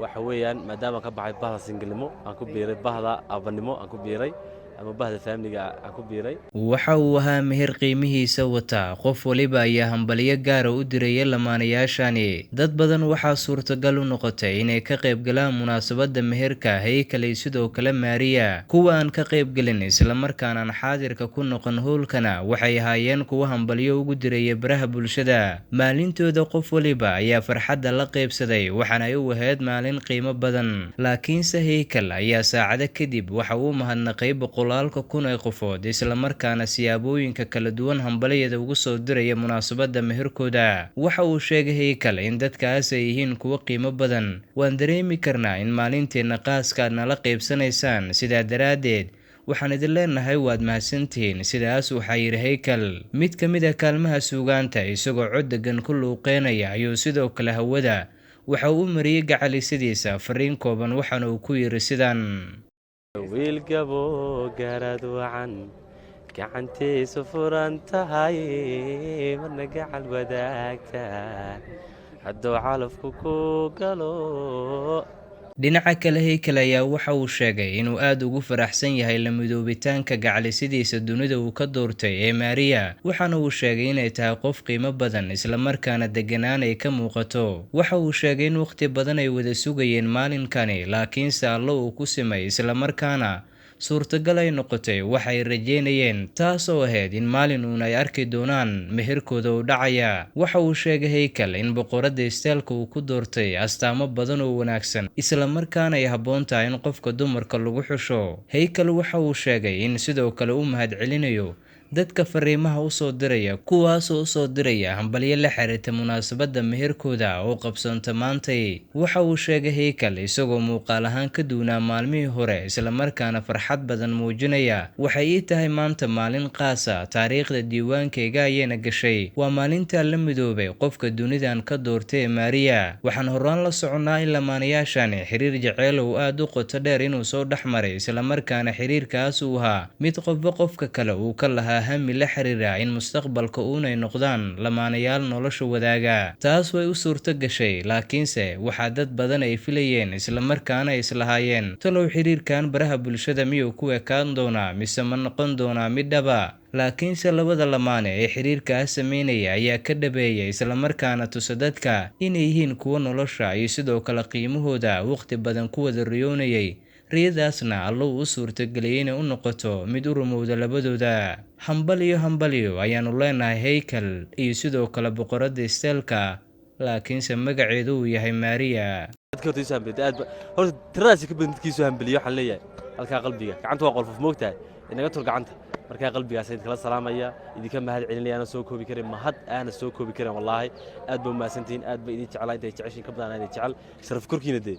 Waxa weeyaan, maadaama ka baxay bahda single-nimo, aan ku biiray bahda aabanimo, aan ku biiray ama bahda family-ga aan ku biiray. Waxa uu ahaa meher qiimihiisa wata. Qof waliba ayaa hambalyo gaara u diraya lamaanayaashani. Dad badan waxaa suurtagal u noqotay inay ka qayb galaan munaasabadda meherka Haykal iyo sidoo kale Maariya. Kuwa aan ka qayb gelin islamarkaana aan xaadirka ku noqon howlkana waxay ahaayeen kuwo hambalyo ugu diraya baraha bulshada. Maalintooda qof waliba ayaa farxadda la qaybsaday, waxaana ay u ahayd maalin qiimo badan. Laakiinse Haykal ayaa saacado kadib waxa uu mahadnaqay boqolaalka kun ee qofood islamarkaana siyaabooyinka kala duwan hambalyada ugu soo diraya munaasabadda meherkooda. Waxa uu sheegay Haykal in dadkaas ay yihiin kuwo qiimo badan. "Waan dareemi karnaa in maalinteenna qaaska aad nala qaybsanaysaan, sidaa daraaddeed waxaan idin leenahay waad mahadsantihiin," sidaas waxaa yidhi Haykal. Mid ka mid ah kaalmaha suugaanta isagoo cod deggan ku luuqeynaya ayuu sidoo kale hawada waxa uu u mariyey gacalisadiisa fariin kooban, waxaana uu ku yidhi sidan: Wiil gabo gaaraad wacan, gacantiisu furan tahay, marna gacal wadaagtaan hadduu calafku ku galo. Dhinaca kale, Haykal ayaa waxa uu sheegay inuu aada ugu faraxsan yahay la midoobitaanka gacalisadiisa dunida uu ka doortay ee Maariya, waxaana uu sheegay inay tahay qof qiimo badan islamarkaana deganaan ay ka muuqato. Waxa uu sheegay in waqti badan ay wada sugayeen maalinkani, laakiinse Allo uu ku simay islamarkaana suurtagal ay noqotay waxa ay rajeynayeen, taas oo ahayd in maalin uun ay arki doonaan meherkooda u dhacaya. Waxa uu sheegay Haykal in boqoradda istaalka uu ku doortay astaamo badan oo wanaagsan, islamarkaana ay habboon tahay in qofka dumarka lagu xusho. Haykal waxa uu sheegay in sidoo kale u mahadcelinayo dadka fariimaha usoo diraya, kuwaasoo usoo diraya hambalyo la xiriirta munaasabadda meherkooda oo qabsoonta maantay. Waxa uu sheegay Haykal isagoo muuqaal ahaan ka duunaa maalmihii hore islamarkaana farxad badan muujinaya: "Waxay ii tahay maanta maalin qaasa, taariikhda diiwaankayga ayayna gashay. Waa maalintaa la midoobay qofka dunidan ka doortay ee Maariya." Waxaan horaan la soconnaa in lamaanayaashani xiriir jaceyl uu aada u qoto dheer inuu soo dhex maray, islamarkaana xiriirkaas uu ahaa mid qofba qofka kale uu ka lahaa hami la xiriira in mustaqbalka uunay noqdaan lamaanayaal nolosha wadaaga. Taas way u suurto gashay, laakiinse waxaa dad badan ay filayeen islamarkaana ay islahaayeen, talow xiriirkan baraha bulshada miyuu ku ekaan doonaa mise ma noqon doonaa mid dhaba? Laakiinse labada lamaane ee xiriirkaas sameynaya ayaa ka dhabeeyay islamarkaana tusa dadka inay yihiin kuwo nolosha iyo sidoo kale qiimahooda waqti badan ku wada riyoonayay, riyadaasna Allo uu u suurtageliyay inay u noqoto mid u rumowda labadooda. Hambalyo, hambalyo ayaanu leenahay Haykal iyo sidoo kale boqoradda isteelka, laakiinse magaceedu uu yahay Maariya. Dadka horta isu hambeliyay aad horta tiradaasi ka badan. Dadkii isu hambeliyay waxaan leeyahay halkaa qalbiga gacanta waa qolfof, moogtahay inaga tur gacanta. Markaa qalbigaas idinkala salaamaya, idinka mahad celinaya, aana soo koobi karin mahad, aana soo koobi karin. Wallaahi aad ba umahadsantihiin, aad ba idin jeclaa, intay jeceshiin ka badan idin jecel. Sharaf korkiina dee.